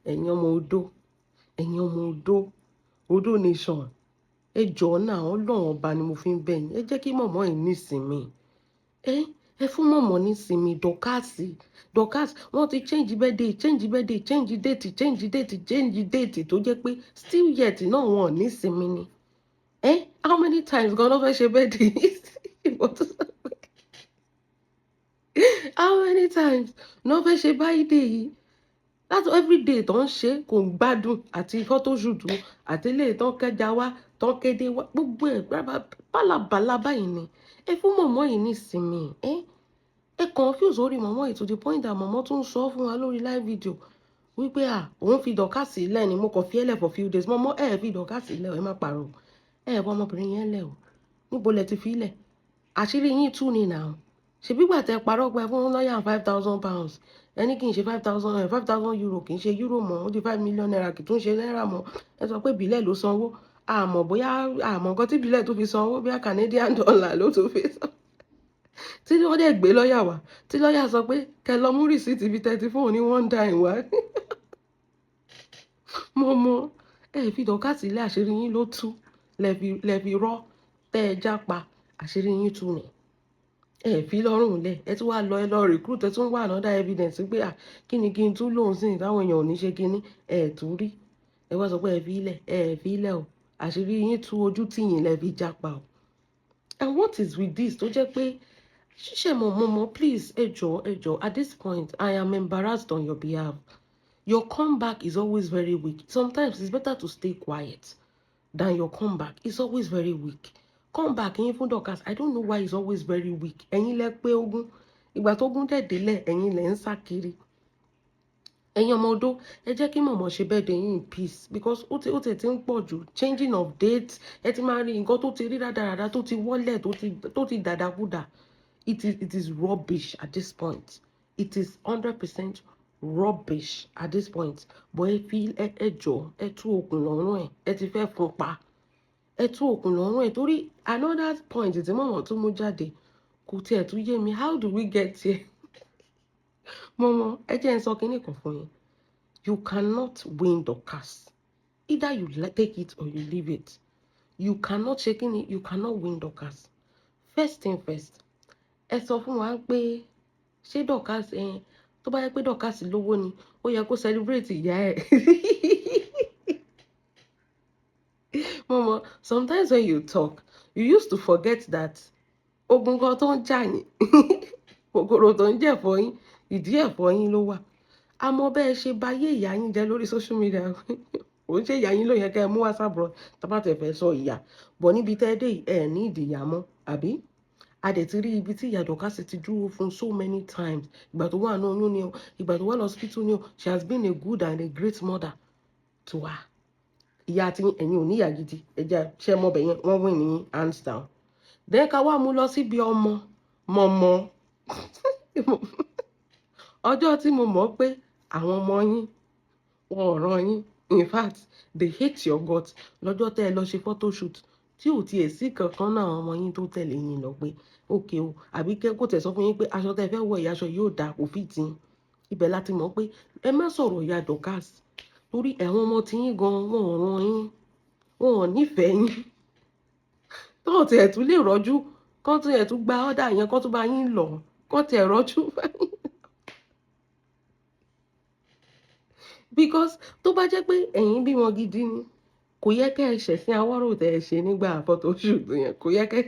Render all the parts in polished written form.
Ẹ̀yin ọmọ odó, ẹ̀yin ọmọ odó, Odó Nation, ẹ jọ̀ọ́ náà, Ọlọ́run Ọba ni mo fi ń bẹ̀ yín. Ẹ jẹ́ kí mọ̀mọ́ yìí nísinmi. Ẹ fún mọ̀mọ́ nísinmi. Dorcas, Dorcas, wọ́n ti change birthday, change birthday, change date, change date, change date, tó jẹ́ pé still yet náà, wọn ò nísinmi ni. How many times gan ló fẹ́ ṣe birthday? Ìwọ tó sọ pé how many times ló fẹ́ ṣe birthday yìí? Láti everyday tó ń ṣe, kò ń gbádùn, àti photoshoot, àti ilé tó ń kẹja wá, tó ń kéde wá, gbogbo ẹ̀ bálabàla báyìí ni. Ẹ fún mọ̀mọ́ yìí nísinmi. Ẹ confuse orí mọ̀mọ́ yìí to the point that mọ̀mọ́ tún sọ fún wa lórí live video wípé à òun fi Dorcas sílẹ̀ ni, mo kàn fi ẹ́ lẹ̀ for few days. Mọ̀mọ́, ẹ fi Dorcas sílẹ̀, ẹ má parọ́. Ẹ bọ́ ọmọbìnrin yẹn lẹ̀ o. Níbo lẹ ti fi lẹ̀? Àṣírí yín tú ni nà. Ṣebí gbà tẹ parọ́ pé fún lọ́ọ̀yà £5,000, ẹni kì í ṣe 5,000, €5,000, kì í ṣe euro mọ́, ó di ₦5 million, kì í tún ṣe náírà mọ́. Ẹ sọ pé ìbílẹ̀ ló sanwó. Àmọ́ bóyá àmọ́ nǹkan tí ìbílẹ̀ tó fi sanwó, bóyá Canadian dollar ló tó fi san, tí wọ́n dẹ̀ gbé lọ́ọ̀yà wá, tí lọ́ọ̀yà sọ pé kẹ lọ mú receipt ibi tẹ́tí fóun ní one dime wá. Mo mọ ẹ fi Dorcas ilé, àṣírí yín ló tú. Lẹ fi rọ́ tẹ́ ẹ jápa, àṣírí yín tú ni. Ẹ fi lọ́rùn lẹ̀, ẹ tún wá lọ, ẹ lọ recruit, ẹ tún wá another evidence pé à kí ni kí n tún lóhùn sí táwọn èèyàn ò ní ṣe kíní. Ẹ tún rí, ẹ wá sọ pé ẹ fi ilẹ̀, ẹ fi ilẹ̀ o. Àṣírí yín tú, ojú tìyìn, lẹ fi jápa o. And what is with this tó jẹ́ pé ṣíṣe mọ̀mọ́mọ́? Please, ẹ jọ̀ọ́, ẹ jọ̀ọ́, at this point I am embarrassed on your behalf. Your comeback is always very weak. Sometimes it's better to stay quiet than your comeback. It's always very weak. Comeback yín fún Dorcas, I don't know why it's always very weak. Ẹ̀yin lẹ pé ogún ìgbà tó gún dẹ̀ délẹ̀, ẹ̀yin lẹ ń sá kiri. Ẹ̀yin ọmọ odó, ẹ jẹ́ kí mọ̀mọ́ ṣe birthday yín in peace, because ó ti ń pọ̀ jù. Changing of dates, ẹ ti máa rí nǹkan tó ti rí rádaràda, tó ti wọ́lẹ̀, tó ti dàdàkúdà. It is rubbish at this point. It is 100% rubbish at this point. But ẹ fi ẹ jọ, ẹ tú okùn lọ́rùn ẹ. Ẹ ti fẹ́ fún pa, ẹ tú okùn lọ́rùn ẹ, torí another point tí mọ̀mọ́ tún mú jáde kò tiẹ̀ tún yé mi. How do we get here? Mọ̀mọ́, ẹ jẹ́ n sọ kinní kan fún yín. You cannot win Dorcas. Either you take it or you leave it. You cannot ṣe kinní, you cannot win Dorcas. First thing first, ẹ sọ fún wa pé ṣé Dorcas ẹ, tó bá yẹ pé Dorcas lówó ni, ó yẹ kó celebrate ìyá ẹ. Mọ̀mọ́, sometimes when you talk, you used to forget that ogun kan tó ń jà yín, kòkòrò tó ń jẹ̀fọ́ yín, ìdí ẹ̀fọ́ yín ló wà. Àmọ́ bẹ́ẹ̀ ṣe bá yé ìyá yín jẹ́ lórí social media, kò ń ṣe ìyá yín ló yẹ kẹ́ ẹ mú wá sábúrò. Tá bá tẹ̀ fẹ́ sọ ìyá bọ̀ níbi tẹ́ dé, ẹ̀ ní ìdìyà mọ́, àbí? A dẹ̀ ti rí ibi tí ìyá Dorcas ti dúró fún so many times. Ìgbà tó wà ní oyún ni o, ìgbà tó wà ní hospital ni o, she has been a good and a great mother to her. Ìyá àti ẹ̀yin ò ní ìyá gidi. Ẹ jẹ́ ṣẹ́ mọ́ bẹ̀ yẹn, wọ́n win ní hands down. Then ká wá mú lọ síbi ọmọ mọ̀mọ́. Ọjọ́ tí mo mọ̀ pé àwọn ọmọ yín, wọn ò ràn yín, in fact they hate your guts, lọ́jọ́ tẹ́ ẹ lọ ṣe photoshoot tí ò tiẹ̀ sí kankan náà àwọn ọmọ yín tó tẹ̀lé yín lọ pé okay o, àbí kẹ́ kó tẹ̀ sọ fún yín pé aṣọ tẹ́ fẹ́ wọ̀ yìí, aṣọ yóò dáa, kò fit yín. Ibẹ̀ láti mọ̀ pé ẹ má sọ̀rọ̀ ìyá Dorcas, torí àwọn ọmọ tí yín gan, wọn ò ràn yín, wọn ò nífẹ̀ẹ́ yín, tó tiẹ̀ tún lè rọ́jú kán tiẹ̀ tún gba ọ́dà yẹn, kán tún bá yín lọ, kán tiẹ̀ rọ́jú. Because tó bá jẹ́ pé ẹ̀yin bímọ gidi ni, kò yẹ kẹ́ ẹ ṣẹ̀sín awọ́rò tẹ́ ẹ ṣe nígbà photoshoot yẹn. Kò yẹ kẹ́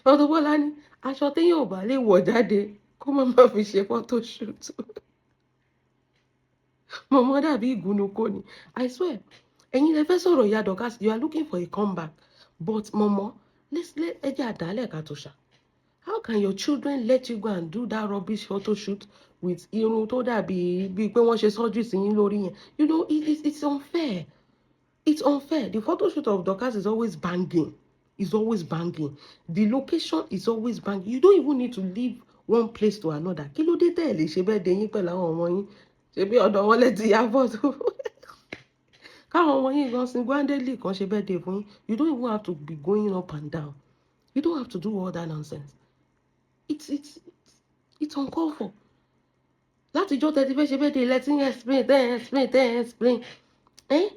Auto Bola ní aṣọ téèyàn ò bá lè wọ̀ jáde, kó má má fi ṣe photoshoot. Mọ̀mọ́ dàbí ìgúnnukó ni. I swear, ẹ̀yin lẹ fẹ́ sọ̀rọ̀ ìyá Dorcas. You are looking for a comeback, but mọ̀mọ́, let's let ẹ jẹ́ àdálẹ̀ ká tó ṣá. How can your children let you go and do that rubbish photoshoot with irun tó dàbí bíi pé wọ́n ṣe surgery sí yín lórí yẹn? It's unfair, it's unfair. The photoshoot of Dorcas is always banging, is always banging. The location is always banging. You don't even need to leave one place to another. Kí ló dé tẹ́ ẹ̀ lè ṣe bẹ́ẹ̀ dé yín pẹ̀lú àwọn ọmọ yín? Ṣe bí ọ̀dọ̀ wọn lẹ ti ya fọ́tò, káwọn ọmọ yín gan single-handedly kan ṣe birthday fún yín. You don't even have to be going up and down. You don't have to do all that nonsense. It's uncalled for. Látijọ́ tẹ́ ti fẹ́ ṣe birthday, lẹ ti ń explain, tẹ́ ń explain, tẹ́ ń explain. Eh?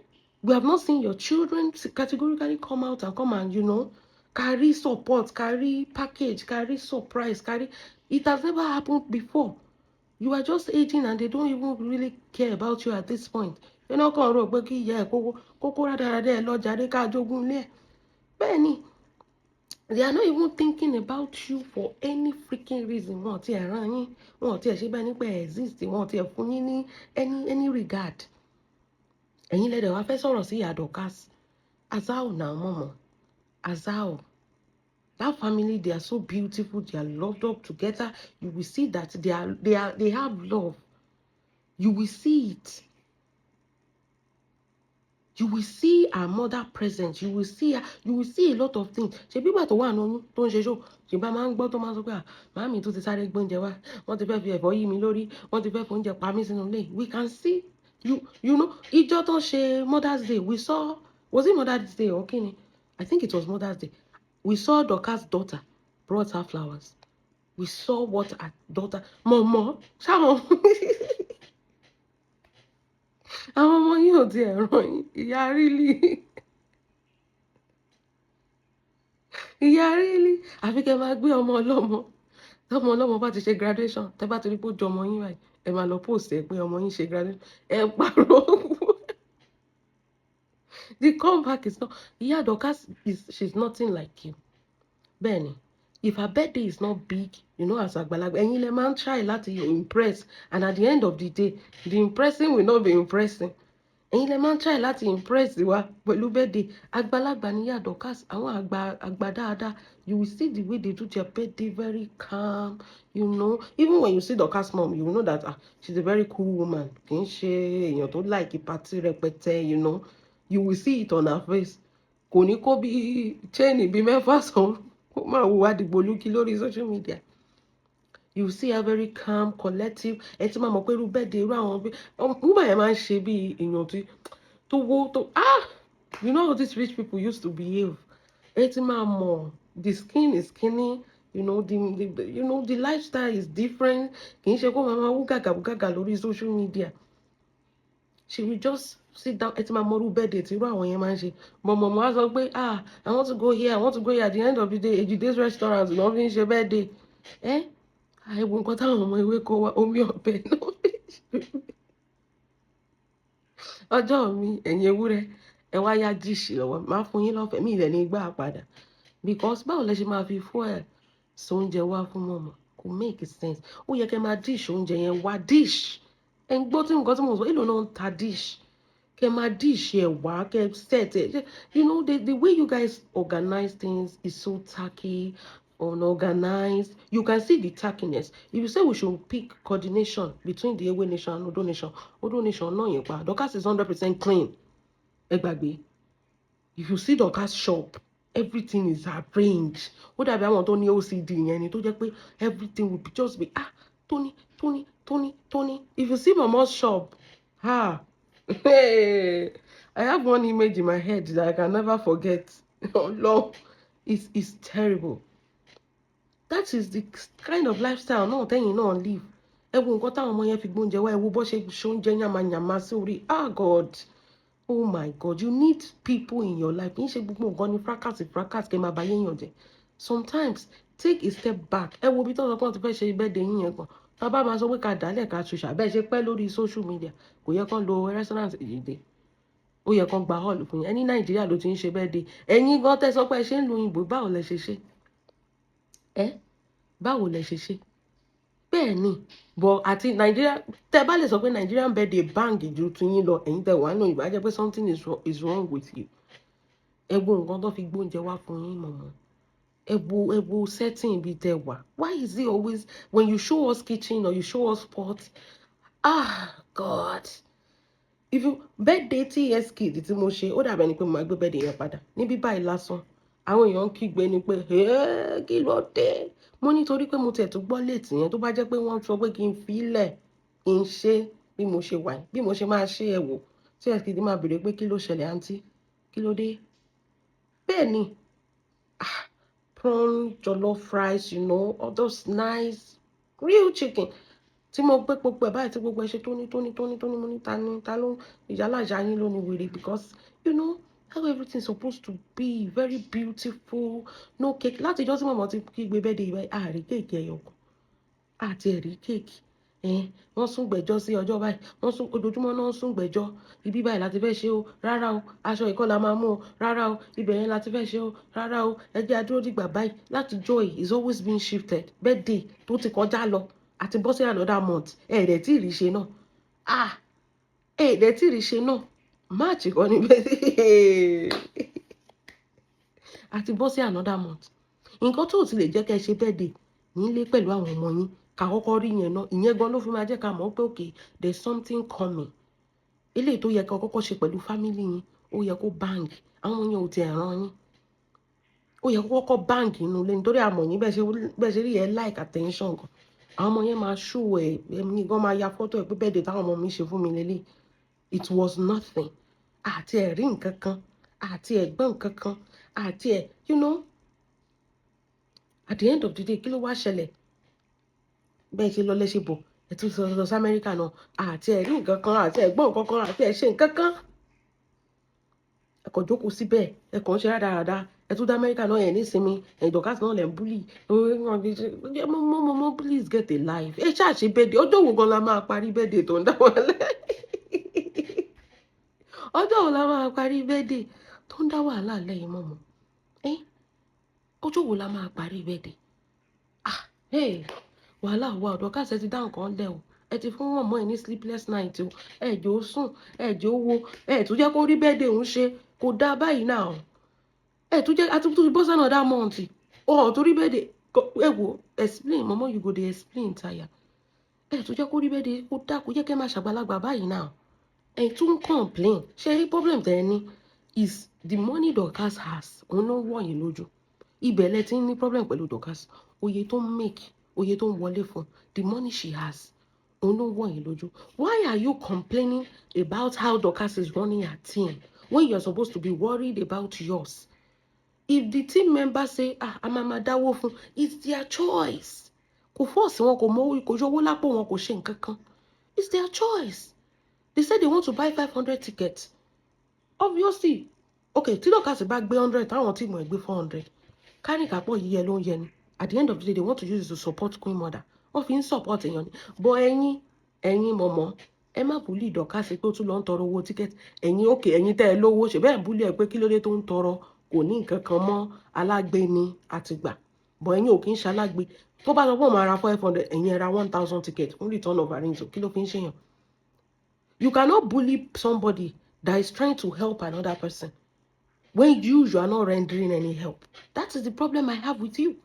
We have not seen your children categorically come out and come and carry support, carry package, carry surprise, carry. It has never happened before. You are just aging and they don't even really care about you at this point. Iná kan rò pé kí ìyá ẹ̀ kókó kókó rádaràdà ẹ̀ lọ jáde ká jogún ilé ẹ̀. Bẹ́ẹ̀ ni, they are not even thinking about you for any freaking reason. Wọn ò tiẹ̀ rán yín, wọn ò tiẹ̀ ṣe bẹ́ẹ̀ nípa exist, wọn ò tiẹ̀ fún yín ní any regard. Ẹ̀yin lẹ́dẹ̀ wá fẹ́ sọ̀rọ̀ sí ìyá Dorcas. Azao náà mọ̀mọ́. Azao. That family, they are so beautiful. They are loved up together. You will see that they have love. You will see it. You will see her mother present. You will see her, you will see a lot of things. Ṣebí ìgbà tó wà ní oyún tó ń ṣe show, ṣèbá máa ń gbọ́ tó máa ń sọ pé, "À, màámi tó ti sáré gbóúnjẹ wá, wọ́n ti fẹ́ fi ẹ̀fọ́ yí mi lórí, wọ́n ti fẹ́ fi oúnjẹ pa mí sínú ilé." We can see you, ìjọ tó ṣe Mother's Day, we saw, was it Mother's Day or kíni? I think it was Mother's Day. We saw Dorcas' daughter brought her flowers. We saw what her daughter, mọ̀mọ́, ṣáwọn àwọn ọmọ yìí ò tiẹ̀ ràn yín. Ìyá rílì, ìyá rílì, àfi kẹ́ máa gbé ọmọ ọlọ́mọ. Tọ́mọ ọlọ́mọ bá ti ṣe graduation, tẹ́ bá ti rí pé ó jọ ọmọ yín báyìí, ẹ máa lọ post ẹ pé ọmọ yín ṣe graduation. Ẹ pariwo. The comeback is not, Ìyá Dorcas is, she's nothing like you. Bẹ́ẹ̀ni, if her birthday is not big, as àgbàlagbà, ẹ̀yin lẹ máa ń try láti impress, and at the end of the day, the impressing will not be impressing. Ẹ̀yin lẹ máa ń try láti impress wa pẹ̀lú birthday. Àgbàlagbà ni Ìyá Dorcas, àwọn àgbà àgbà dáadáa. You will see the way they do their birthday, very calm. Even when you see Dorcas mom, you will know that, ah, she's a very cool woman. Kì í ṣe èèyàn tó like party rẹpẹtẹ. You will see it on her face. Kò ní kó bí chain bí mẹ́fà sọ̀rọ̀ kó máa hùwà dìgbòlugi lórí social media. You will see her very calm, collective. Ẹ ti máa mọ̀ pé irú birthday irú àwọn bí woman yẹn máa ń ṣe bí èèyàn tí tó wó tó, ah, you know how these rich people used to behave. Ẹ ti máa mọ̀, the skin is skinny, the you know the lifestyle is different. Kì í ṣe kó máa wú gàgà wú gàgà lórí social media. She will just sit down. Ẹ ti máa mọ irú birthday tí irú àwọn yẹn máa ń ṣe. Mọ̀mọ́ á sọ pé, "Ah, I want to go here, I want to go here." At the end of the day, Ejide's restaurant ló fi ń ṣe birthday. Ẹ àìwò nǹkan táwọn ọmọ ìwé kó wá, omi ọbẹ̀ náà fi ṣe. Ọjọ́ mi, ẹ̀yin ewúrẹ́, ẹ wá yá dish lọ́wọ́, máa fún yín lọ́fẹ̀ẹ́, mi ìrẹ̀ ní gbà padà. Because báwo lẹ ṣe máa fi fuel so oúnjẹ wá fún mọ̀mọ́? Kò make sense. Ó yẹ kẹ́ máa dish oúnjẹ yẹn wá, dish. Ẹ ń gbọ́ tí nǹkan tí mo sọ, èlò náà ń ta dish. Kẹ́ máa dish ẹ̀ wá, kẹ́ set ẹ̀. The way you guys organize things is so tacky, unorganized. You can see the tackiness. If you say we should pick coordination between the Ewe Nation and Odo Nation, Odo Nation náà yẹn pa. Dorcas is 100% clean. Ẹ gbàgbé. If you see Dorcas shop, everything is arranged. Ó dàbí àwọn tó ní OCD yẹn ni, tó jẹ́ pé everything will be just be, ah, Tony, Tony, Tony, Tony. If you see Mama's shop, ah, hey, I have one image in my head that I can never forget. Oh Lord, it's terrible. That is the kind of lifestyle náà tẹ́yìn náà live. Ẹ wo nǹkan táwọn ọmọ yẹn fi gbóúnjẹ wá, ẹ wo bó ṣe ṣoúnjẹ yàmàyàmà sí orí. Ah God, oh my God, you need people in your life. Kì í ṣe gbogbo nǹkan ní fracas fracas kẹ́ máa bá yéèyàn jẹ́. Sometimes take a step back. Ẹ wo ibi tó sọ pé wọ́n ti fẹ́ ṣe birthday yín yẹn gan. Tá bá máa sọ pé ká dálẹ̀ ká ṣoṣà bẹ́ẹ̀ ṣe pẹ́ lórí social media, kò yẹ kán lo restaurant èdè, ó yẹ kán gba hall fún yín. Ẹni Nàìjíríà ló ti ń ṣe birthday. Ẹ̀yin gan tẹ́ sọ pé ẹ ṣe ń lo òyìnbó, báwo lẹ ṣe ṣe ẹ? Báwo lẹ ṣe ṣe? Bẹ́ẹ̀ ni, but àti Nàìjíríà, tẹ́ bá lè sọ pé Nigerian birthday bang ju tiyín lọ, ẹ̀yin tẹ́ wà nù ìbá jẹ́ pé something is wrong with you. Ẹ wo nǹkan tó fi gbóúnjẹ wá fún yín, mọ̀mọ́. Ẹ wo setting ibi tẹ́ wà. Why is it always when you show us kitchen or you show us pot? Ah God, if you birthday TS Kid tí mo ṣe, ó dàbẹ̀ ni pé mo máa gbé birthday yẹn padà níbí báyìí lásán. Àwọn èèyàn ń kígbe ni pé, "Kí ló dé?" Mo nítorí pé mo tiẹ̀ tó gbọ́ léètì yẹn, tó bá jẹ́ pé wọ́n sọ pé kí n fi lẹ̀, kí n ṣe bí mo ṣe wà, bí mo ṣe máa ṣe, ẹ wò, TS Kid máa béèrè pé, "Kí ló ṣẹlẹ̀, àǹtí? Kí ló dé?" Bẹ́ẹ̀ ni, ah, prawn jollof rice, all those nice grilled chicken. Tí mo gbé gbogbo ẹ̀ báyìí, tí gbogbo ẹ ṣe tóní tóní tóní tóní, mo ní ta ni, ta ló ìyálàyà yín ló ní wèrè? Because you know how everything supposed to be very beautiful. No cake. Láti ìjọ́ tí mọ̀mọ́ ti kígbe birthday báyìí, àárí cake ẹyọ kan, àti ẹ̀rí cake. Wọ́n sún gbẹ́jọ́ sí ọjọ́ báyìí, wọ́n sún ojoojúmọ́ náà, sún gbẹ́jọ́. Ibi báyìí láti fẹ́ ṣe o, rárá o, aṣọ ìkọ́ la máa mú o, rárá o, ibẹ̀ yẹn láti fẹ́ ṣe o, rárá o, ẹ jẹ́ adúró dìgbà báyìí. Láti joy is always being shifted. Birthday tó ti kọjá lọ àti bọ́ sí another month, ẹ̀ dẹ̀ tí ì rí ṣe náà. Ah, ẹ̀ dẹ̀ tí ì rí ṣe náà. March kọ́ ni birthday, àti bọ́ sí another month. Nǹkan tó ti lè jẹ́ kẹ́ ẹ ṣe birthday nílé pẹ̀lú àwọn ọmọ yín, ká kọ́kọ́ rí yẹn náà. Ìyẹn gan ló fi máa jẹ́ ká mọ̀ pé okay, there's something coming. Eléyìí tó yẹ ká kọ́kọ́ ṣe pẹ̀lú family yín, ó yẹ kó bang. Àwọn ọmọ yẹn ò tiẹ̀ ràn yín. Ó yẹ kó kọ́kọ́ bang inú ilé, nítorí àmọ̀ yín bẹ́ẹ̀ ṣe rí yẹn, like attention gan. Àwọn ọmọ yẹn máa ṣú ẹ̀, ẹ̀mí gan máa ya fọ́tò ẹ̀ pé birthday táwọn ọmọ mi ṣe fún mi lélẹ̀. It was nothing. Àti ẹ̀ rí nǹkan kan, àti ẹ̀gbọ́n nǹkan kan, àti ẹ̀ at the end of the day, kí ló wá ṣẹlẹ̀? Bẹ́ẹ̀ ṣe lọ lẹ́ṣẹ̀ bọ̀, ẹ̀ tún sọ lọ sí Amẹ́ríkà náà, àti ẹ̀ rí nǹkan kan, àti ẹ̀gbọ́n nǹkan kan, àti ẹ̀ ṣe nǹkan kan. Ẹ kàn jókòó síbẹ̀, ẹ kàn ń ṣe rádaràda. Ẹ tún dá Amẹ́ríkà náà, ẹ̀ nísinmi. Ẹ̀ Dorcas náà lẹ̀ ń bully mo mo mo. Please get a life. Ẹ ṣáà ṣe birthday. Ọjọ́ wo gan la máa parí birthday tó ń dá wàhálà? Ọjọ́ wo la máa parí birthday tó ń dá wàhálà lẹ́yìn mọ́mọ́ ẹ? Ọjọ́ wo la máa parí birthday? Ah, hey, wàhálà wà. Dorcas, ẹ ti dá nǹkan lẹ̀ o. Ẹ ti fún mọ̀mọ́ ẹ ní sleepless night o. Ẹ jẹ́ ó sùn, ẹ jẹ́ ó wo, ẹ tún jẹ́ kó rí birthday òun ṣe. Kò dáa báyìí náà. Ẹ tún jẹ́ àti tún bọ́ sánà dá mọ́ǹtì ọ̀ torí birthday. Ẹ wo, explain mọ̀mọ́, you go dey explain tire. Ẹ tún jẹ́ kó rí birthday. Kó dáa, kó jẹ́ kẹ́ máa ṣàgbàlagbà báyìí náà. Ẹ tún complain. Ṣe rí problem tẹ ẹ ní is the money Dorcas has. Òun ló ń wọ̀ yín lójú. Ibẹ̀ lẹ ti ń ní problem pẹ̀lú Dorcas. Oye tó ń make, oye tó ń wọlé fún, the money she has, òun ló ń wọ̀ yín lójú. Why are you complaining about how Dorcas is running her team when you are supposed to be worried about yours? If the team members say, "Ah, a máa máa dáwó fún," it's their choice. Kò force wọn, kò mọ, kò yọ owó lápò wọn, kò ṣe nǹkan kan. It's their choice. They said they want to buy 500 tickets. Obviously, okay, tí Dorcas bá gbé 100, táwọn team ẹ̀ gbé 400, kárìkàpọ̀ yíyẹ ló ń yẹ ni. At the end of the day, they want to use it to support Queen Mother. Wọ́n fi ń support èèyàn ni. But ẹ̀yin mọ̀mọ́, ẹ má bully Dorcas pé ó tún lọ ń tọrọ owó ticket. Ẹ̀yin òkè, ẹ̀yin tẹ́ ẹ lówó ṣe bẹ́ẹ̀, bully ẹ̀ pé kí ló dé tó ń tọrọ, kò ní nǹkan kan mọ́, alágbe ni àtìgbà. But ẹ̀yin ò kí ń ṣalágbe. Tó bá sọ pé òun máa ra 500, ẹ̀yin ẹ ra 1,000 ticket fún Return of Arinzo. Kí ló fi ń ṣèyàn? You cannot bully somebody that is trying to help another person when you are not rendering any help. That is the problem I have with you.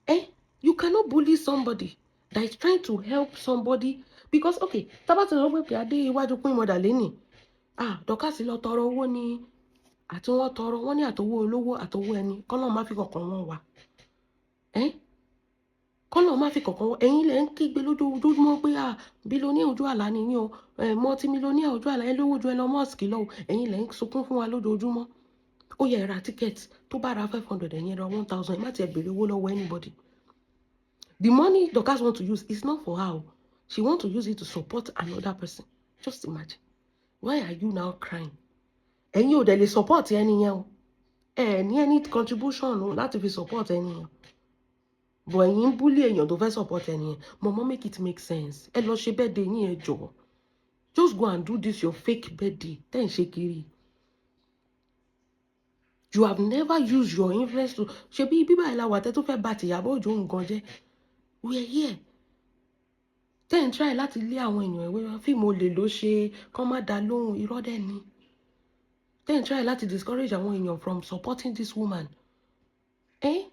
Eh? You cannot bully somebody that is trying to help somebody because, okay, tá bá ti lọ pé adé iwájú Queen Mother lẹ́nìí, ah, Dorcas lọ tọrọ owó ni, àti wọ́n tọrọ, wọ́n ní àtọwọ́ olówó àtọwọ́ ẹni kọ́lọ́ má fi kọ̀ọ̀kan wọn wà. Eh? Kọ́lọ́ má fi kọ̀ọ̀kan wọn. Ẹ̀yin lẹ ń kígbe lójoojúmọ́ pé, ah, billionaire ojú àlá ni yín o, multi-millionaire ojú àlá, ẹ lówó ju Elon Musk lọ o. Ẹ̀yin lẹ ń sunkún fún wa lójoojúmọ́. Ó yẹ ra ticket. Tó bá ra 500, ẹ̀yin ra 1,000. Ẹ má tiẹ̀ béèrè owó lọ́wọ́ anybody. The money Dorcas want to use is not for her o. She want to use it to support another person. Just imagine. Why are you now crying? Ẹ̀yin ò dẹ̀ lè support ẹni yẹn o. Ẹ ní any contribution o láti fi support ẹni yẹn, but ẹ̀yin ń bully èèyàn tó fẹ́ support ẹni yẹn. Mọ̀mọ́, make it make sense. Ẹ lọ ṣe birthday yín, ẹ jọ̀ọ́. Just go and do this your fake birthday tẹ́ ń ṣe kiri. You have never used your influence to ṣe bí bíbá ìlà wà tẹ́ tó fẹ́ bà tìyàbọ̀ Òjó nǹkan jẹ́. We are here tẹ́ ń try láti lé àwọn èèyàn ìwé fíìmù olè ló ṣe kán má dá lóhùn. Irọ́ dẹ̀ ni. Tẹ́ ń try láti discourage àwọn èèyàn from supporting this woman. Eh?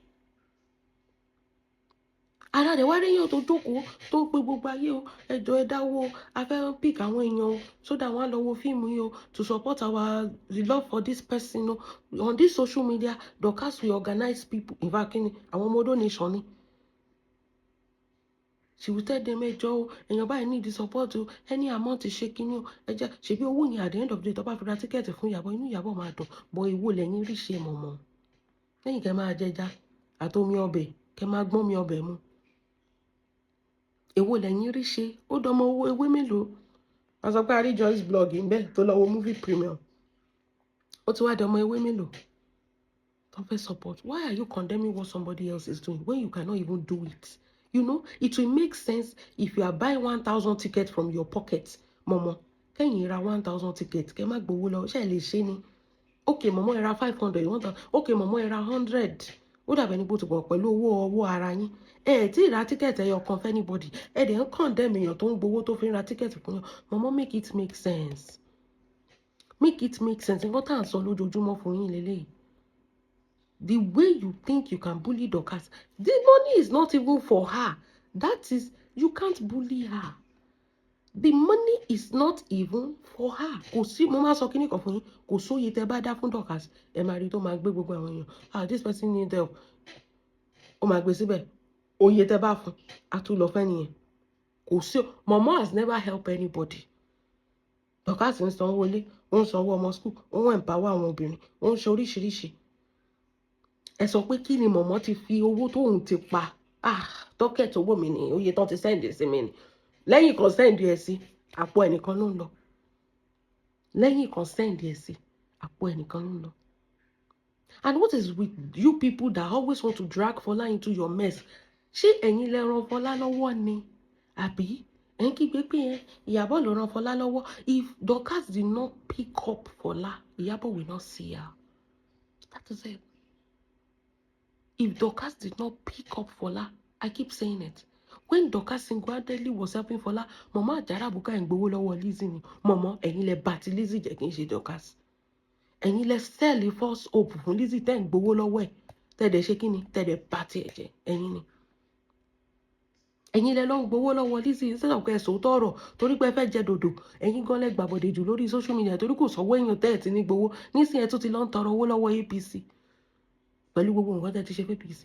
Ara rẹ̀ wá ríyàn tó jókòó tó ń pe gbogbo ayé o, ẹjọ́ ẹ dáwó, a fẹ́ pick àwọn èèyàn o, so that wọ́n á lọ wo fíìmù yìí o, to support our the love for this person o. On this social media, Dorcas will organize people. In fact, kíni àwọn ọmọ Odo nation ni, she will tell them, ẹjọ́ o, èèyàn báyìí need the support o, any amount, ṣe kíní o, ẹ jẹ́ ṣebí owó yẹn. At the end of the day, tó bá fi ra ticket fún Ìyábọ̀, inú Ìyábọ̀ máa dùn. Bọ̀ èwo lẹ́yìn rí ṣe mọ̀mọ́ lẹ́yìn kẹ́ máa jẹja àtomi ọbẹ̀, kẹ́ máa gbọ́n mi ọbẹ̀ mu? Èwo lẹ́yìn rí ṣe? Ó dọmọ owó ewé mélòó? Wọ́n sọ pé a rí Joyce blog ń bẹ tó lọ wo movie premium. Ó ti wá dọmọ ewé mélòó tó fẹ́ support. Why are you condemning what somebody else is doing when you cannot even do it? It will make sense if you are buying 1,000 tickets from your pocket. Mọ̀mọ́, kẹ́yìn ra 1,000 tickets, kẹ́ má gbowó lọ. Ṣé ẹ lè ṣe ni? Ok, mọ̀mọ́, ẹ ra 500, 1,000. Ok, mọ̀mọ́, ẹ ra 100. Ó dàbẹ̀ ní bó ti pọ̀ pẹ̀lú owó ọwọ́ ara yín. Ẹ ẹ̀ tí ì ra ticket ẹyọ kan fún anybody. Ẹ dẹ̀ ń condemn èèyàn tó ń gbowó tó fi ń ra ticket fún yàn. Mọ̀mọ́, make it make sense, make it make sense. Nǹkan tá à ń sọ lójoojúmọ́ fún yín lélẹ́yìí. The way you think you can bully Dorcas, the money is not even for her. That is, you can't bully her. The money is not even for her. Kò sí, mo máa sọ kíní kan fún yín, kò sóye tẹ bá dá fún Dorcas, ẹ máa rí tó máa gbé gbogbo àwọn èèyàn, "Ah, this person need help." Ó máa gbé síbẹ̀. Oye tẹ bá fún, a tún lọ fẹ́ nìyẹn. Kò sí, Mọ̀mọ́ has never helped anybody. Dorcas ń sanwó ilé, ó ń sanwó ọmọ school, ó ń empower àwọn obìnrin, ó ń ṣe oríṣiríṣi. Ẹ sọ pé kí ni mọ̀mọ́ ti fi owó tóun ti pa? Ah, tọ́kẹ̀tì owó mi ni, oye tán ti send sí mi ni. Lẹ́yìn kan send ẹ̀ sí àpò ẹnìkan ló ń lọ. Lẹ́yìn kan send ẹ̀ sí àpò ẹnìkan ló ń lọ. And what is with you people that always want to drag Fola into your mess? Ṣé ẹ̀yin lẹ ràn Fọlá lọ́wọ́ ni, àbí ẹ̀ ń kígbe pé ẹ Ìyábọ̀ ló ràn Fọlá lọ́wọ́? If Dorcas did not pick up Fọlá, Ìyábọ̀ will not see her. That is it. If Dorcas did not pick up Fọlá, I keep saying it, when Dorcas single-handedly was helping Fọlá, mọ̀mọ́ àjàrà àbúkà ẹ̀ ń gbowó lọ́wọ́ Lizzy ni. Mọ̀mọ́, ẹ̀yin lẹ bá ti Lizzy jẹ́, kí n ṣe Dorcas. Ẹ̀yin lẹ sell false hope fún Lizzy tẹ́ ń gbowó lọ́wọ́ ẹ̀, tẹ́ẹ̀dẹ̀ ṣe kí ni, tẹ́ẹ̀dẹ̀ bá tiẹ̀ jẹ́. Ẹ̀yin ni, ẹ̀yin lẹ lọ ń gbowó lọ́wọ́ Lizzy instead of kẹ́ ẹ sòótọ́ ọ̀rọ̀, torí pé ẹ fẹ́ jẹ dòdò. Ẹ̀yin gan lẹ gbàbọ̀dẹ̀ jù lórí social media, torí kò sọ́wọ́ èèyàn tẹ́ ẹ̀ ti ní gbowó. Nísìnyí, ẹ tún ti lọ ń tọrọ owó lọ́wọ́ APC pẹ̀lú gbogbo nǹkan tẹ́ ti ṣe fún APC.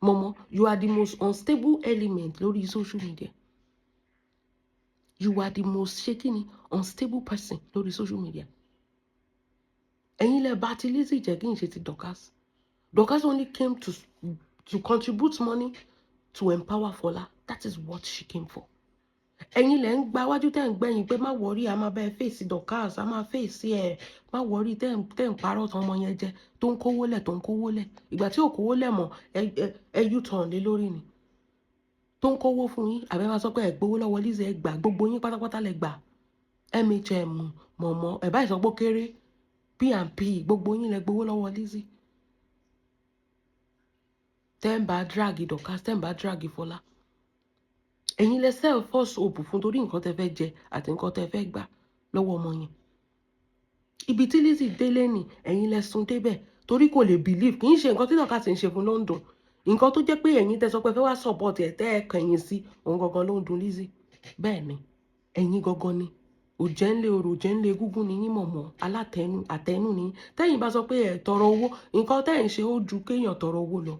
Mọ̀mọ́, you are the most unstable element lórí social media. You are the most, ṣé kí ni, unstable person lórí social media. Ẹ̀yin lẹ bá ti Lizzy jẹ́, kí n ṣe ti Dorcas. Dorcas only came to contribute money to empower Fola. That is what she came for. Ẹ̀yin lẹ ń gba wájú, tẹ́ ń gbẹ̀yìn pé má worry, a máa bẹ fèsì Dorcas, a máa fèsì ẹ̀, má worry. Tẹ́ ń parọ́ tán ọmọ yẹn jẹ, tó ń kówó lẹ̀, tó ń kówó lẹ̀. Ìgbà tí ò kówó lẹ̀ mọ́, ẹ u-turn lé lórí ni. Tó ń kówó fún yín, àbẹ́ máa sọ pé ẹ gbowó lọ́wọ́ Lizzy? Ẹ gbà, gbogbo yín pátápátá lẹ gbà. Mọ̀mọ́ ẹ̀ báyìí sọ pé ó kéré, P&P, gbogbo yín lẹ gbowó lọ́wọ́ Lizzy. Tẹ́ ń bá drag Dorcas, tẹ́ ń bá drag Fọlá, ẹ̀yin lẹ sell false hope fún torí nǹkan tẹ́ fẹ́ jẹ àti nǹkan tẹ́ fẹ́ gbà lọ́wọ́ ọmọ yẹn. Ibi tí Lizzy délé ni, ẹ̀yin lẹ sún débẹ̀, torí kò lè believe. Kì í ṣe nǹkan tí Dorcas ń ṣe fún ló ń dùn. Nǹkan tó jẹ́ pé ẹ̀yin tẹ́ sọ pé fẹ́ wá support ẹ̀, tẹ́ ẹ kẹ̀yìn sí òun gangan ló ń dùn Lizzy. Bẹ́ẹ̀ ni, ẹ̀yin gangan ni òjẹ́ ńlẹ̀ orò, òjẹ́ ńlẹ̀ egúngún ni yín. Mọ̀mọ́ alátẹnu àtẹnu ni. Tẹ́yìn bá sọ pé ẹ̀ tọrọ owó, nǹkan tẹ́ ẹ̀ ń ṣe ó ju kéèyàn tọrọ owó lọ.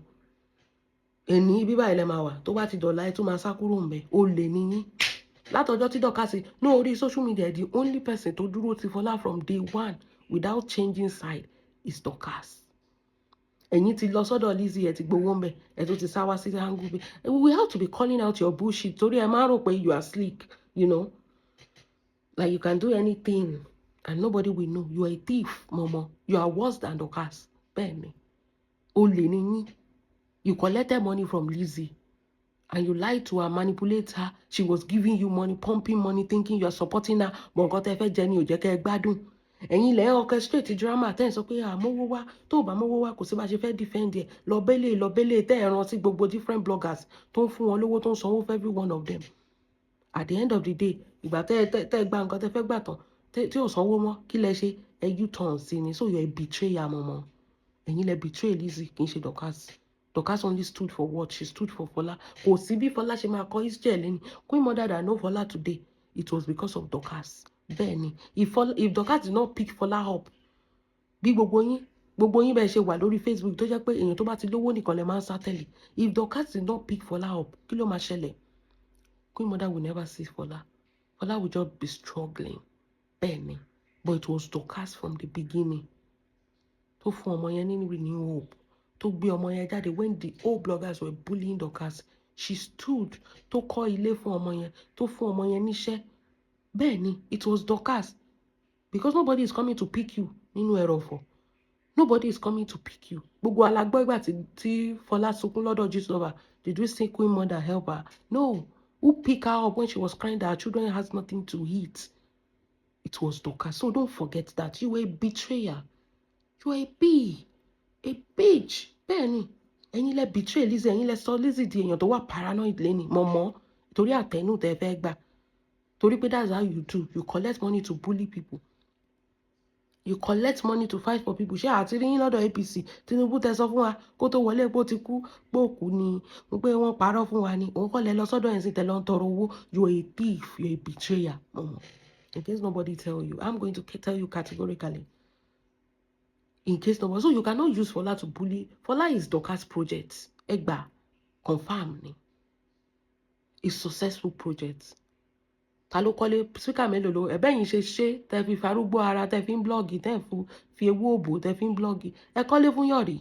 Èní ibi báyìí lẹ máa wà, tó bá ti dọ̀la, ẹ tún máa sá kúrò ńbẹ̀. Ó lè ní yín. Látọjọ́ tí Dorcas ní orí social media, the only person tó dúró ti Fọlá from day one without changing side is Dorcas. Ẹ̀yin ti lọ sọ́dọ̀ Lizzy, ẹ̀ ti gbowó ńbẹ̀, ẹ̀ tó ti sá wá sí angle bí. We have to be calling out your bullshit, torí ẹ máa rò pé you are slick, like you can do anything and nobody will know. You are a thief, mọ̀mọ́. You are worse than Dorcas. Bẹ́ẹ̀ ni, olè ni yín. You collected money from Lizzy and you lied to her, manipulate her. She was giving you money, pumping money, thinking you are supporting her, but nǹkan tẹ́ fẹ́ jẹ ni ò jẹ́ kẹ́ ẹ gbádùn. Ẹ̀yin lẹ́ orchestrate drama tẹ́ ẹ̀ sọ pé àmówó wá, tó o bá mówó wá, kò sí bá ṣe fẹ́ defend ẹ̀. Lọ bẹ́lẹ̀, lọ bẹ́lẹ̀, tẹ́ ẹ̀ rán sí gbogbo different bloggers tó ń fún wọn lówó, tó ń sanwó for every one of them. At the end of the day, ìgbà tẹ́ ẹ gba nǹkan tẹ́ fẹ́ gbà tán, tí ò sanwó mọ́, kí lẹ ṣe? Ẹ u-turn sí ni. So you are a betrayer, mọ̀mọ́. Ẹ̀yin lẹ betray Lizzy, kì í ṣe Dorcas. Dorcas only stood for what she stood for, Fola. Kò sí bí Fola ṣe máa kọ́ Israel lẹ́ni. Queen Mother that know Fola today, it was because of Dorcas. Bẹ́ẹ̀ ni, if Dorcas did not pick Fola up, bí gbogbo yín bẹ́ẹ̀ ṣe wà lórí Facebook, tó jẹ́ pé èèyàn tó bá ti lówó nìkan lè máa ń sá tẹ̀lé, if Dorcas did not pick Fola up, kí ló máa ṣẹlẹ̀? Queen Mother will never see Fola. Fola will just be struggling. Bẹ́ẹ̀ ni, but it was Dorcas from the beginning tó fún ọmọ yẹn ní renew hope, tó gbé ọmọ yẹn jáde. When the old bloggers were bullying Dorcas, She stood tó kọ́ ilé fún ọmọ yẹn, tó fún ọmọ yẹn níṣẹ́. Bẹ́ẹ̀ ni, it was Dorcas, because nobody is coming to pick you nínú ẹrọ̀fọ̀. Nobody is coming to pick you. Gbogbo alágbọ́ ìgbà tí Fọlá sunkún lọ́dọ̀ Gistlover, did we see Queen Mother help her? No. Who pick her up when she was crying that her children has nothing to eat? It was Dorcas. So don't forget that you were a betrayer. You are a bee, a bitch. Bẹ́ẹ̀ ni, ẹ̀yin lẹ betray Lizzy, ẹ̀yin lẹ sọ Lizzy di èèyàn tó wà paranoid lẹ́ni mọ̀mọ́, torí àtẹnu tẹ́ fẹ́ gbà, torí pé that's how you do. You collect money to bully people, you collect money to fight for people. Ṣé àti rí yín lọ́dọ̀ APC? Tinubu tẹ sọ fún wa kó tó wọlé pé ó ti kú, pé òkú ni, pé wọ́n parọ́ fún wa ni, òun kọ́ lẹ lọ sọ́dọ̀ ẹ̀ sí tẹ lọ ń tọrọ owó. You are a thief, you are a betrayer, mọ̀mọ́. In case nobody tell you, I'm going to tell you categorically, in case nobody. So you cannot use Fola to bully. Fola is Dorcas project. Ẹ gbà, confam ni, a successful project. Ta ló kọ́lé? Speaker mélòó ló ẹ̀bẹ́ yìí ṣe ṣe tẹ́ fi farúgbó ara, tẹ́ fi ń blog, tẹ́ fi ewu òbò tẹ́ fi ń blog? Ẹ kọ́lé fún yọ̀rí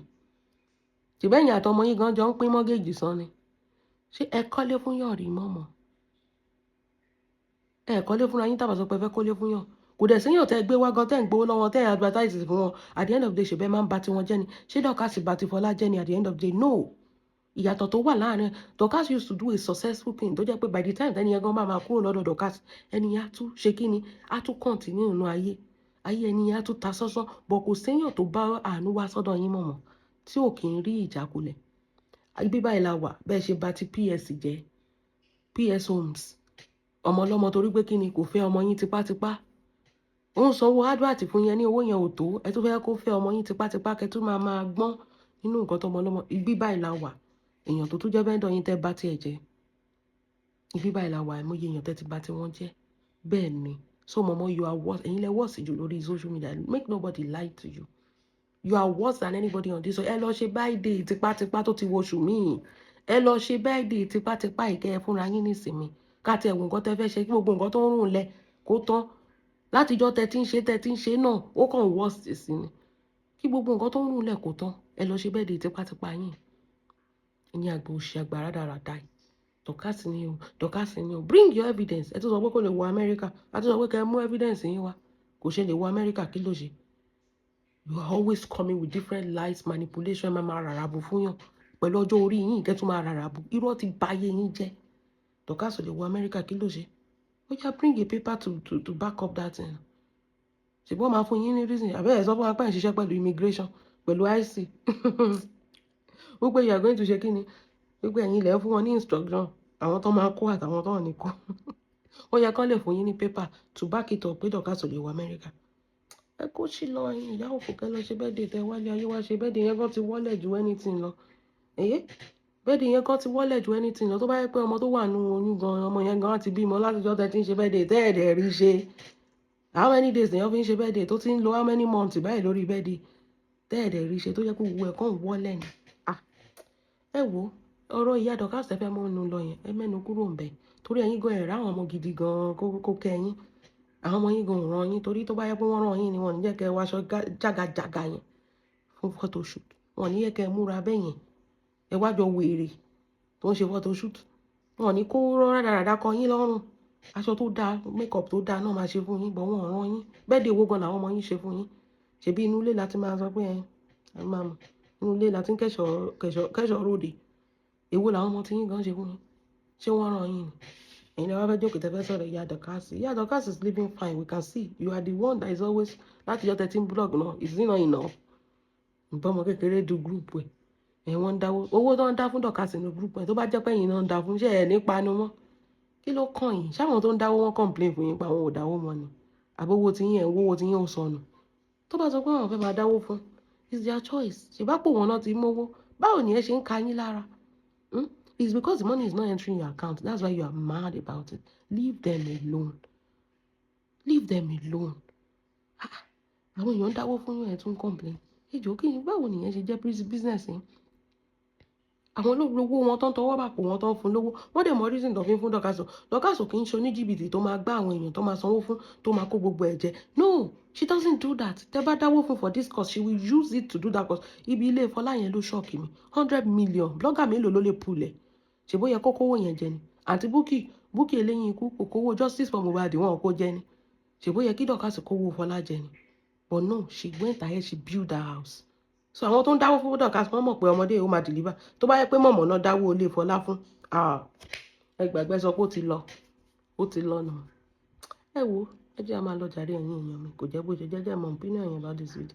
ṣùgbọ́n àtọmọ yín gan jọ ń pín mortgage san ni. Ṣé ẹ kọ́lé fún yọ̀rí mọ́mọ́? Ẹ kọ́lé fúnra yín, tàbá sọ pé ẹ fẹ́ kọ́lé fún yàn, kò dẹ̀ séyàn tẹ́ gbé wá gan tẹ́ ń gbowó lọ́wọ́, tẹ́ ń advertise fún wọn. At the end of the day, ṣe bẹ́ẹ̀ máa ń ba tiwọn jẹ́ ni. Ṣé Dorcas ba ti Fọlá jẹ́ ni at the end of the day? No. Ìyàtọ̀ tó wà láàrin, Dorcas used to do a successful thing tó jẹ́ pé by the time tẹ́ni yẹn gan bá máa kúrò lọ́dọ̀ Dorcas, ẹni yẹn á tún ṣe kí ni, á tún continue nínú ayé, ayé ẹni yẹn á tún ta sọ́sọ́ bọ̀. Kò séyàn tó bá àánú wá sọ́dọ̀ yín mọ̀mọ́ tí ò kì í rí ìjákulẹ̀. Ibi báyìí la wà. Bẹ́ẹ̀ ṣe bà ti PS jẹ́, PS Homes, ọmọ ọlọ́mọ, torí pé kí ni, kò fẹ́ ọmọ yín tipátipá. Ó ń sanwó advert fún yẹn ní owó yẹn ò tó, ẹ tún fẹ́ kó fẹ́ ọmọ yín tipátipá, kẹ́ tún máa máa gbọ́n nínú nǹkan tọmọ ọlọ́mọ. Ibi báyìí la wà. Èèyàn tó tún jẹ́ vendor yín tẹ́ bá tiẹ̀ jẹ́. Ibi báyìí la wà. Àìmọye èèyàn tẹ́ ti bá tí wọ́n jẹ́. Bẹ́ẹ̀ ni. So mọ̀mọ́, you are worse. Ẹ̀yin lẹ worse jù lórí social media. Make nobody lie to you. You are worse than anybody on this. Ẹ lọ ṣe birthday tipátipá tó ti wọṣù míì. Ẹ lọ ṣe birthday tipátipá ìkẹ́ ẹ fúnra yín nísìnyí, ká tiẹ̀ wò nǹkan tẹ́ fẹ́ ṣe, kí gbogbo nǹkan tó ń rùn lẹ kó tán. Látijọ́ tẹ́ ti ń ṣe, tẹ́ ti ń ṣe náà, ó kàn worse sí ni. Kí gbogbo nǹkan tó ń rùn lẹ̀ kó tán, ẹ lọ ṣe birthday tipátipá yín. Ẹ̀yin àgbà òṣì, àgbà rádaràda yìí. Dorcas ni o, Dorcas ni o. Bring your evidence. Ẹ tún sọ pé kò lè wọ Amẹ́ríkà. A tún sọ pé kẹ́ ẹ mú evidence yín wá. Kò ṣe lè wọ Amẹ́ríkà? Kí ló ṣe? You are always coming with different lies, manipulation. Máa máa ràrà bù fún yàn pẹ̀lú ọjọ́ orí yín, kẹ́ tún máa ràrà bù. Irọ́ ti bà ayé yín jẹ́. Dorcas ò lè wọ Amẹ́ríkà. Kí ló ṣe? Ó yá, bring a paper to back up that thing. Ṣùgbọ́n máa fún yín ní reason. Àbẹ́ ẹ̀ sọ fún wa pé ẹ̀ ń ṣiṣẹ́ pẹ̀lú immigration, pẹ̀lú ICE, wípé you are going to ṣe kí ni, wípé ẹ̀yin ilẹ̀ fún wọn ní instruction, àwọn tó máa kó àtàwọn tó ní kó. Ó yẹ kán lè fún yín ní paper to back it up pé Dorcas ò lè wọ Amẹ́ríkà. Ẹ kó sí lọ, ẹ̀yin ìyá òfò, kẹ́ lọ ṣe birthday tẹ wálé ayé wá ṣe. Birthday yẹn gan ti wọ́lẹ̀ ju anything lọ. Èyí birthday yẹn gan ti wọ́lẹ̀ ju anything lọ. Tó bá yẹ pé ọmọ tó wà nínú oyún gan, ọmọ yẹn gan ti bímọ látijọ́ tẹ ti ń ṣe birthday tẹ́ ẹ̀dẹ̀ rí ṣe. How many days lèèyàn fi ń ṣe birthday, tó ti ń lo how many months báyìí lórí birthday tẹ́ ẹ̀dẹ̀ rí ṣe, tó jẹ́ pé gbogbo ẹ̀ kàn wọ́lẹ̀ ni? Ah, ẹ wo ọ̀rọ̀ ìyá Dorcas fẹ́ mọ́nu lọ yẹn, ẹ mẹ́nu kúrò ń bẹ̀, torí ẹ̀yin gan ẹ̀rá àwọn ọmọ gidi gan kó kẹ́ yín. Àwọn ọmọ yín gan ò ràn yín, torí tó bá yẹ pé wọ́n ràn yín ni, wọ́n ní jẹ́ kẹ́ ẹ wáṣọ jágajàga yẹn fún photoshoot, wọ́n ní jẹ́ kẹ́ ẹ múra bẹ́ẹ̀ yẹn, ẹ wá jọ wèrè tó ń ṣe photoshoot. Wọ́n ní kó rádaràda kọ yín lọ́rùn. Aṣọ tó dáa, makeup tó dáa náà máa ṣe fún yín bọ̀. Wọ́n ràn yín. Bẹ́ẹ̀ dé owó gan làwọn ọmọ yín ṣe fún yín. Ṣebí inú ilé la ti máa sọ pé ẹ máa mọ̀, inú ilé la ti ń kẹ́ṣọ̀ọ́ kẹ́ṣọ̀ọ́ ròde. Èwo làwọn ọmọ tí yín gan ṣe fún yín? Ṣé wọ́n ràn yín ni? Ẹ̀yin lè wá fẹ́ jókòó tẹ́ fẹ́ sọ̀rọ̀ ìyá Dorcas. Ìyá Dorcas is living fine, we can see. You are the one that is always, láti yọ 13 blog náà. Is it not enough? Nǹkan ọmọ kékeré du group ẹ̀ ẹ̀, wọ́n ń dáwó, owó tó ń dá fún Dorcas nínú group ẹ̀. Tó bá jẹ́ pé ẹ̀yin náà ń dá fún, ṣé ẹ̀ ní panu mọ́? Kí ló kàn yín? Ṣáwọn tó ń dáwó, wọn complain fún yín pé àwọn ò dáwó mọ́ ni? Àbówó tí yín ẹ̀ ń wówó tí yín ò sọnù? Tó bá sọ pé àwọn fẹ́ máa dáwó fún, it's their choice. Ṣèbápò wọn náà ti mówó, báwo ni ẹ ṣe ń ka yín lára? Hmm? It's because the money is not entering your account. That's why you are mad about it. Leave them alone. Leave them alone. Ah, àwọn èèyàn ń dáwó fún yín, ẹ̀ tún complain. Ejò kí ni? Báwo nìyẹn ṣe jẹ́ business yín? Àwọn olówó wọn tó ń tọwọ́ bàpò wọn tó ń fún lówó, wọ́n dẹ̀ mọ reason tó fi ń fún Dorcas. Dorcas kì í ṣe oníjìbìtì tó máa gbá àwọn èèyàn tó máa sanwó fún, tó máa kó gbogbo ẹ̀ jẹ. No, she doesn't do that. Tẹ́ bá dáwó fún for this cause, she will use it to do that cause. Ibi ilé Fọlá yẹn ló shock mi. 100 million, blogger mélòó ló lè pulẹ̀? Ṣe bó yẹ kó kówó yẹn jẹ ni? Àǹtí Bukky, Bukky eléyìn ikú, kò kówó justice for Mohbad, wọn kó jẹ ni? Ṣe bó yẹ kí Dorcas kówó Fọlá jẹ ni? But no, she went ahead, she built her house. So àwọn tó ń dáwó fún Dorcas, wọ́n mọ̀ pé ọmọdé yìí ó máa deliver. Tó bá yẹ pé mọ̀mọ́ náà dáwó ilé Fọlá fún, ah, ẹ gbàgbé, sọ pé ó ti lọ, ó ti lọ nù. Ẹ wo, ẹ jẹ́ a máa lọ jàre, ẹ̀yin èèyàn mi. Kò jẹ́ bó ṣe jẹ́jẹ́ mọ̀ opinion yẹn about this video.